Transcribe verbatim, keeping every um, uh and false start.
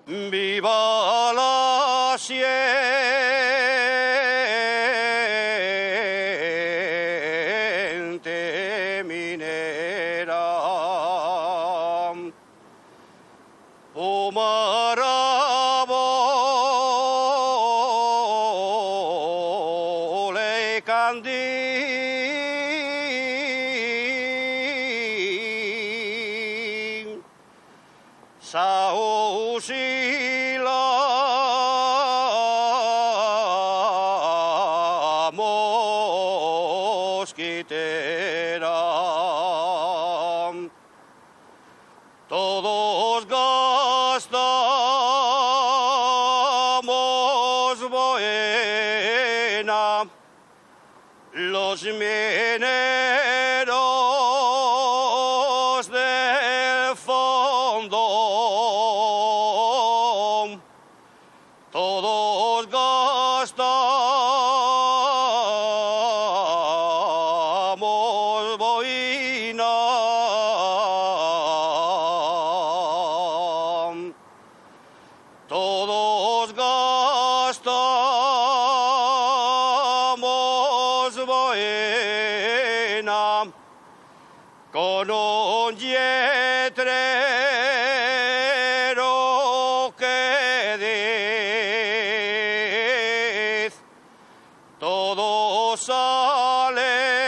Viva la xente minera. Pumara, Bole y Candín, Sausila, Mosquitera. Todos gastamos buena los mineros del fondo. Todos gastamos boina. Todos gastamos boina. Con un lletrero que diz: "Todo sale